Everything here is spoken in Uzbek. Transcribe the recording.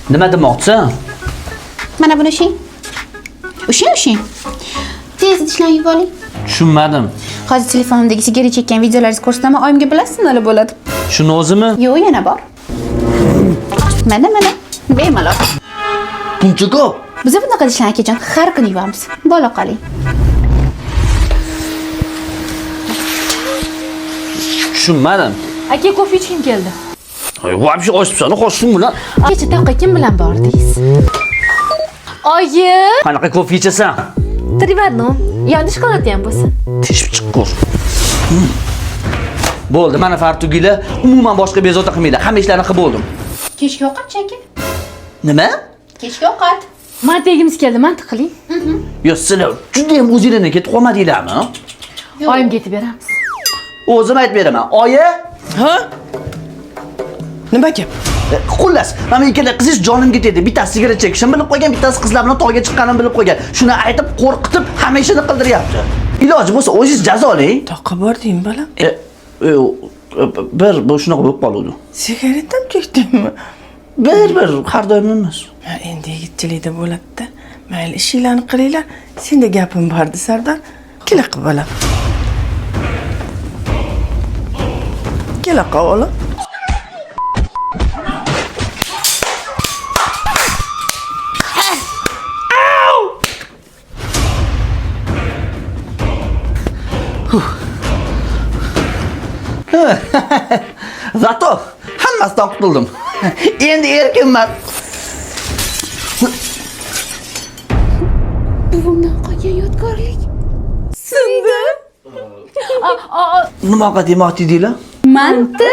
Nima demoqchisan? Mana buni ushlang. Ushlang, ushlang. Tez idishlarni yuvib oling. Tushunmadim. Hozir telefonimdagi sigaret chekkan videolaringizni ko'rsataman, oyimga bilasizmi nima bo'ladi? Shuni o'zimi? Yo'q, yana bor. Mana, mana. Bemalol. Buncha ko'p. Biz bunaqa idishlarni akajon har kuni yuvamiz. Bola qoling. Tushunmadim. Aka, kofe ichgim keldi. Ay, вообще ochibsan, xo'sh, bilan. Kecha toqqa kim bilan bordingiz? Oyi, Qanaqa kofe ichasan? 3 в одном. Yonida shokolad ham bo'lsin. Teshib chiqqur. Bo'ldi, mana fartuginglar, umuman boshqa bezovta qilmanglar. Hamma ishlarni qilib bo'ldim. Kechki ovqatchi aka? Nima? Kechki ovqat. Manti yegimiz keldi, manti qiling. Yo, sizlar juda ham o'zinglarni ketib qolmadinglarmi? Oyimga aytib beramiz. O'zim aytib beraman. Oyi, Ha? Nima gap? Xullas, mana ikkala qizingiz jonimga tegdi. Bittasi sigaret chekishini bilib qo'ygan, bittasi qizlar bilan tog'ga chiqqanini bilib qo'ygan. Shuni aytib, qo'rqitib, hamma ishini qildiryapti. Iloji bo'lsa o'zingiz jazolang. Toqqa bordingmi, bolam? Bir bu shunaqa bo'lib qoluvdi. Sigaret ham chekdingmi? Bir har doim emas. Ha, endi yigitchilikda bo'ladi-da. Mayli, ishinglarni qilinglar. Senda gapim bordi, Sardor. Kela qil, bolam. Kela qil, o'g'lim. Zato hammasidan qutuldim. Endi erkinman. Buvimdan qolgan yodgorlik. Sindi. Nima demoqchi edinglar? Manti.